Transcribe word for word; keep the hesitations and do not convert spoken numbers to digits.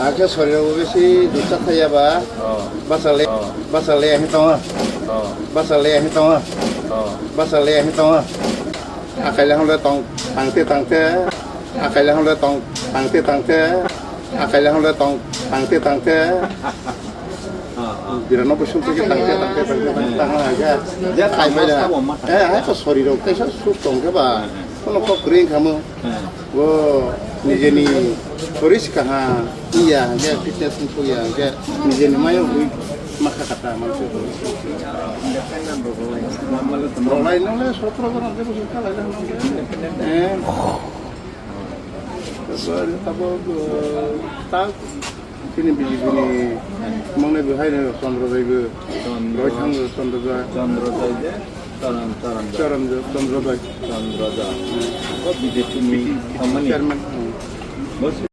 Hakhe sorirok bisi dusa thaya ba. Oh. Basa le, oh, basa le ahi tongo. Oh. Basa le ahi tongo. Oh. Basa le ahi tongo. Akai le hwnle tong tangte tangte. Akai le hwnle tong tangte tangte. Akai le hwnle tong tangte tangte. Ah, ah. Birano bosong tangte tangte tangte tangte tangte. Ya, akai tamo, tamo, ma. Eh, hai to sorirok kaisa suk tongkhe ba. Hmm, hmm. Kono kok kring kamo. Hmm. Bo nijeni soris kaha iya, hingke fitness ni kuya, hingke nijeni mayo hui makha kata manse. Rolai nole sotro jon hingke busi kalai nang nang. Eh. Abo, abo, tak. Chini B J P ni mangni bo hai no Chandra Jai bo. Chandra. Roi thang Chandra Jai. Chandra Jai je, Charan, Charan Jai. Charan Jai, Chandra Jai. Chandra Jai. Hmm. Bo B J P ni company. Chairman. Hmm. Bo